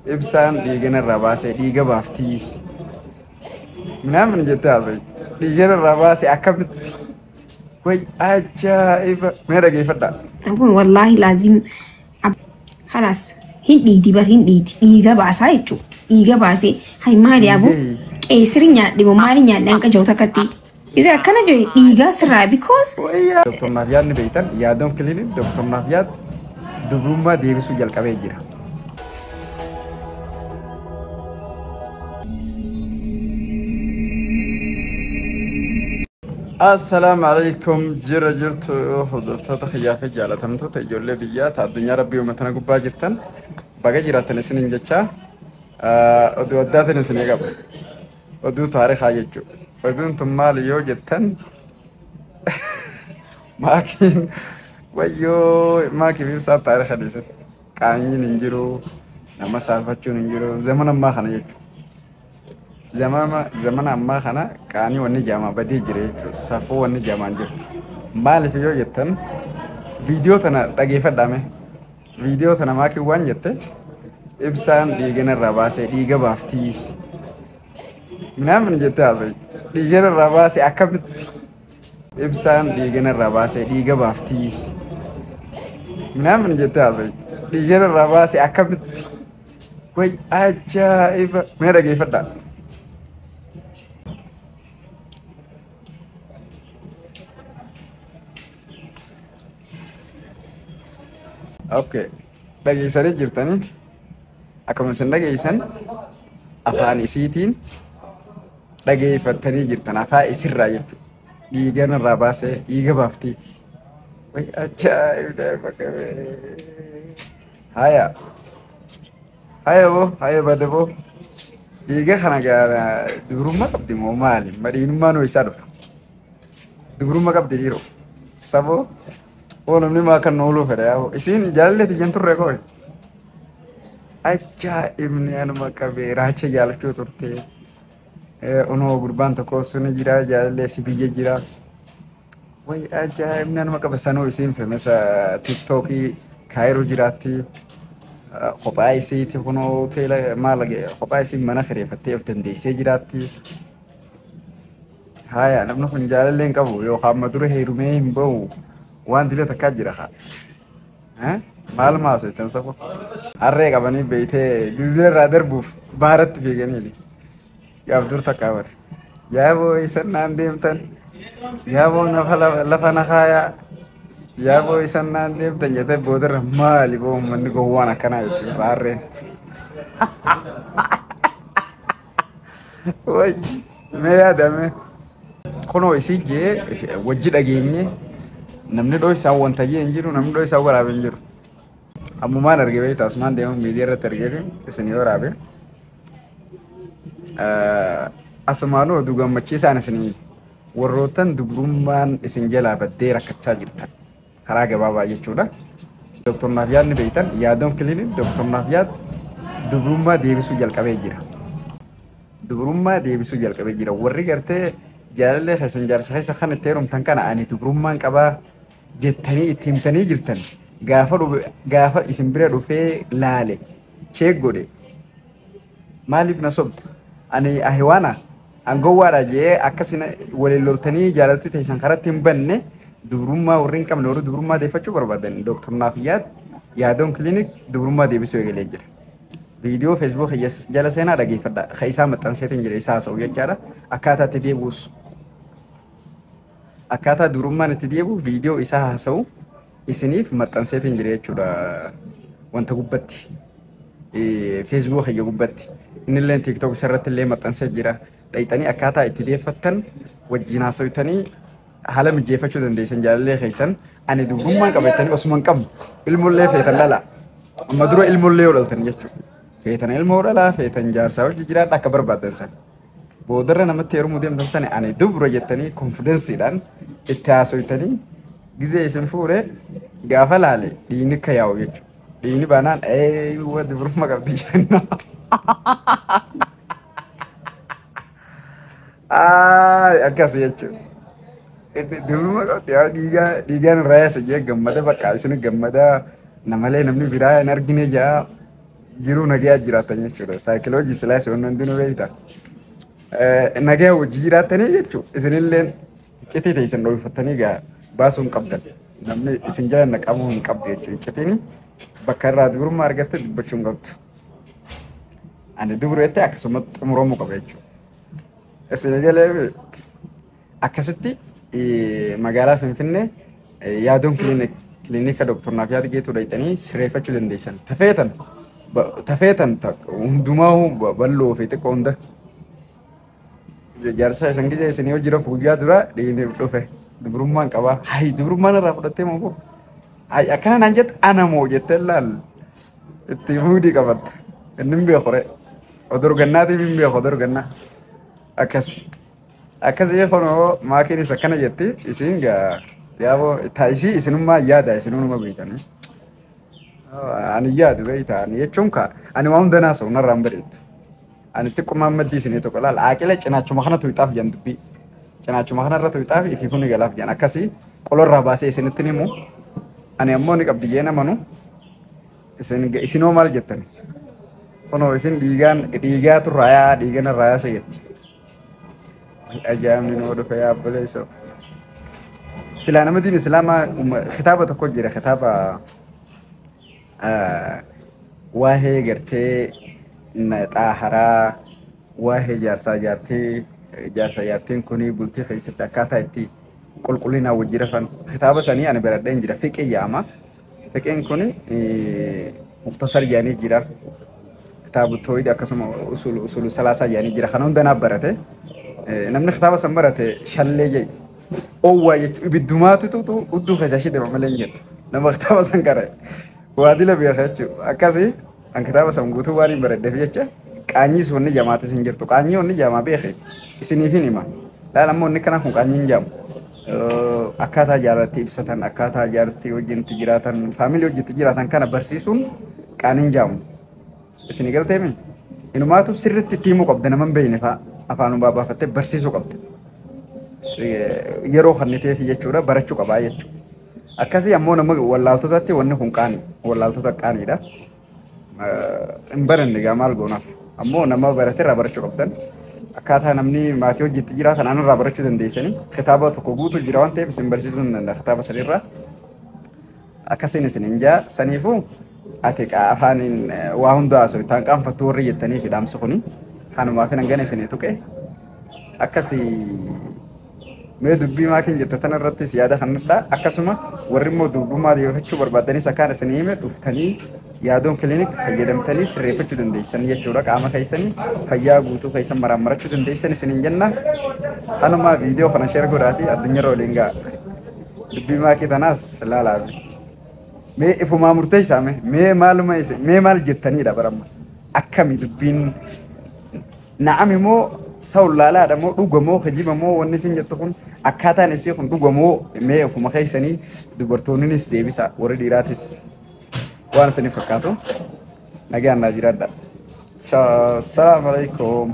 Ibsaan dhiiga narraa baasee dhiiga baaftii. Minaamin jettee haasa'e. Dhiiga narraa baasee akkamitti? Way ajaa'iba! Mee dhageeffadhaa. Wallaahi laazim خلاص hin dhiiti bar hin dhiiti dhiiga baasaa jechuudha. Dhiiga baasee hay maali aboo qeesiri nyaadhe moo maali nyaadhe hanqa jiru takkatti. Isa akkana jiru dhiigaa sirraa because Dr. Naafyaad ni beektan yaadoon kilinik Dr. Naafyaad dubrummaa deebisuu jalqabee jira. Assalaamu alaikum jira jirtu hordoftoota kiyyaa fi jaalatamtoota ijoollee biyyaa ta addunyaa rabbii uummatana gubbaa jirtan baga jiraattan isiniin jechaa oduu addaatiin isinii qaba. Oduu taarikaa jechuudha. Oduun tun maali yoo jettan maakiin wayyoo maakii fi ibsaa taarika dhiisatti qaanyiin hin jiru nama saalfachuun hin jiru zamana ammaa kana jechuudha. Zamana ammaa kana qaanii wanni jaamaa badee jira jechuudha. Safuu wanni jaamaan jirtu. Maaliif yoo jettan viidiyoo tana dhageeffadhaame. Viidiyoo tana maakiin waan jette ibsaan dhiiga narraa baasee dhiiga baaftii. Minaamin jettee haasa'e. Dhiiga narraa baasee akkamitti? Ibsaan dhiiga narraa baasee dhiiga baaftii. Minaamin jettee haasa'e. Dhiiga narraa baasee akkamitti? Way ajaa'iba! Mee dhageeffadhaa. Okay. Dhageessanii jirtanii akkuma isin dhageessan afaan isiitiin dhageeffattanii jirtan afaan isirraa jechuudha. Dhiiga narraa baasee dhiiga baaftii. Way ajaa'iba! Haya. Haya boo haya bade boo. Dhiiga kana gara dubrummaa qabdi moo maali? Madhiinummaa nuu isaa dhufa. Dubrummaa qabdi dhiiroo. Saboo. Oo namni maa kan ooluu fedha yaa isiin jaalallee tiyyan turre koo. Ajaa'ibni anuma qabee raacha jaalachuu turte. Onoo gurbaan tokko suni jira jaalallee si biyya jira. Way ajaa'ibni anuma qaba sanuu isiin femesa tiktookii kaayiroo jiraatti. Kophaa isiiti kunoo hoteela maal kophaa isiin mana kireeffattee of dandeessee jiraatti. Haya namni kun jaalallee hin qabu yookaan amma dura heerumee hin bahu waan dila takkaa jira haa. Maal maasu ittiin safo? Harree qabanii beeytee bilbila irraa darbuuf baaratti fiiganiini. Gaaf dur takkaa bare. Yaa boo isan naan deemtan. Yaa boo lafa na kaayaa. Yaa boo isan naan deemtan jettee boodarra maali boo uummanni gowwaan akkanaa jettee harreen. Way mee yaadame. Kunoo isii jee wajji dhageenye namni dhoo isaan wanta jee hin jiru namni dhoo isaan waraabee hin jiru. Ammumaan arge beektaa asumaan deemuun miidiyaa irratti argeetiin isinii waraabe. Asumaanuu oduu gammachiisaan isinii warroottan dubrummaan isin jalaa baddee rakkachaa jirtan karaa gabaabaa jechuudha. Dr. Naafyaad ni beektan yaadoon kilinik Dr. Naafyaad dubrummaa deebisuu jalqabee jira. Dubrummaa deebisuu jalqabee jira. Warri gartee jaalallee keessan jaarsa keessa kan itti heerumtan kana ani dubrummaan qabaa jettanii itti himtanii jirtan gaafa isin bira dhufee laale cheek godhe maaliif na sobda ani ahiwaana an gowwaadha jee akkasina waliin loltanii jaalalti teessan karatti hin banne dubrummaa warri hin qabne warri dubrummaa deeffachuu barbaadan Dr. Naafyaad yaadoon kilinik dubrummaa deebisuu eegalee jira. Viidiyoo feesbuuk jala seenaa dhageeffadha. Ka isaa maxxanseetiin jira isaa haasa'u jechaadha. Akkaataa itti deebi'us akkaataa dubrummaan itti deebi'u viidiyoo isaa haasa'u isiniif maxxanseetiin jira jechuudha wanta gubbatti. Feesbuuk kiyya gubbatti. Innillee tiiktook isarratti illee maxxansee jira. Dhayxanii akkaataa itti deeffattan wajjin haasa'utanii haala mijeeffachuu dandeessan jaalallee keessan ani dubrummaan qaba jettanii osuma hin qabne ilmoollee feetan dhala. Amma dura ilmoollee yoo dhaltan jechuudha. Feetan ilmoo dhalaa feetan jaarsaa hojii jiraadha akka barbaadan sana. Boodarra namatti heerumuu deemtan sana ani dubra jettanii konfidensiidhaan itti haasofitanii gizee isin fuudhee gaafa laale dhiigni akka yaa'u jechuudha. Dhiigni baanaan eeyyuu dubrummaa qabdi jenna. Akkas jechuudha. Dubrummaa qabdi yaa dhiigaan irraa yaasa jee gammada bakka isin gammada namalee namni biraa hin argine jaa. Jiruu nagayaa jiraatan jechuudha. Saayikiloojii silaas waan hundinuu beekta. Nagayaa wajji jiraatanii jechuudha. Isinillee iccitii ta'e isin dho'ifattanii gaa baasuu hin qabdan. Namni isin jala naqamuu hin qabdu jechuudha. Iccitiin bakka irraa dubrummaa argatte dubbachuu hin qabdu. Ani dubreetti akkasuma xumuramuu qaba jechuudha. Isin galee akkasitti magaalaa Finfinnee yaadoon kilinika Dooktor Naafiyaat Geetuu dhaqxanii sirreeffachuu dandeessan. Tafeetan tafeetan hundumaa bal'oo fi xiqqoo hunda. Jaarsa isin gisee isin yoo jira guyyaa dura dhiigni dhufe dubrummaan qabaa. Hayi dubrummaan irraa fudhattee moo hayi akkana naan jette ana moo jettee laal itti muudii qabatta. Inni hin beeku ree. Odorgannaatiif hin beeku odorgannaa. Akkasi. Akkasii kunoo maakiinis akkana jetti isiin gaa yaaboo taa'isii isinummaa yaada isinuma beektanii. Ani yaadu beektaa ani jechuun ka ani waan hunda naasa'u narraa hin bareedu. Ani xiqqummaan maddii isinii tokko laala aaqila cinaachuma kana tuyxaaf jan dubbii. Cinaachuma kanarra tuyxaaf ifiifuu ni galaaf jan akkasii qolorraa baasee isinitti himu. Ani ammoo ni qabdi jee namanu isin isinoo maal jettan? Kunoo isin dhiigaan dhiigaatu raayaa dhiigana raayaa seetti. Ajaa'ibni nama dhufe yaa obboleessoo. Silaa nama diin islaamaa kitaaba tokko jira kitaaba waa'ee gartee xaaharaa waa'ee jaarsaa jaartii jaarsaa jaartiin kuni bultii keessatti akkaataa itti qulqullinaan wajji rafan kitaaba sanii ani baradheen jira fiqee yaama. Fiqeen kuni muktasar yaanii jira. Kitaaba tooyid akkasuma usulu salaasaa yaanii jira. Kana hunda naaf barate. Namni kitaaba san barate shallee jedhe. Oowwaa jechuun ibiddumaatu udduu keessa ishee deema malee hin jettu. Nama kitaaba san qara'e. Waadila beeka jechuudha. Akkasii an kitaaba san guutuu waan hin baradheef jecha qaanyiis wanni jamaatis hin jirtu. Qaanyii wanni jamaa beeke isiniif hin hima. Laala ammoo inni kana kun qaanyii hin jaamu. Akkaataa jaalatti ibsatan, akkaataa jaartii wajjin itti jiraatan, faamilii wajjin itti jiraatan kana barsiisuun qaanii hin jaamu. Isinii galteemi? Inumaatu sirriitti itti himuu qabda nama hin beekne fa'a. Afaanuma baafattee barsiisuu qabda. Yeroo kanniteef jechuudha barachuu qabaa jechuudha. Akkasii ammoo nama wallaaltotatti wanni kun qaanii wallaaltota qaaniidha. Hin baranne egaa maal goonaaf ammoo nama barate irraa barachuu qabdan. Akkaataa namni maatii hojiitti jiraatan anarraa barachuu dandeessanii kitaaba tokko guutuu jira waan ta'eef isin barsiisuu hin danda'a kitaaba sanirraa. Akkasiin isin hin jaa saniifuu ati afaaniin waa hunda haasa'u ittaan qaanfattu warri jettanii fi dhaamsi kuni kanumaaf hin hangana isinii tuqe. Akkasii mee dubbii maakiin jette tana irrattis yaada kanadha. Akkasuma warri immoo durbummaa deebifachuu barbaadanis akkaan isinii hime dhuftanii yaadoon kilinik fayyadamtanii sirreeffachuu dandeessan jechuudha. Qaama keessanii fayyaa guutuu keessan maraammarachuu dandeessan isiniin jenna. Kanuma viidiyoo kana sheer godhaatii addunyaarra waliin ga'a. Dubbii maakii tanaas laalaa. Mee ifumaa murteessaa mee maaluma mee maal jettaniidha baramma. Akkami dubbiin na'am immoo sawlaalaadha moo dhugamoo kijiba moo wanni isin jettu kun akkaataan isii kun dhugamoo mee ofuma keessanii dubartoonnis deebisa warri dhiiraatis waan isiniif fakkaatu nagaan naa jiraadha. Salaamu alaikum.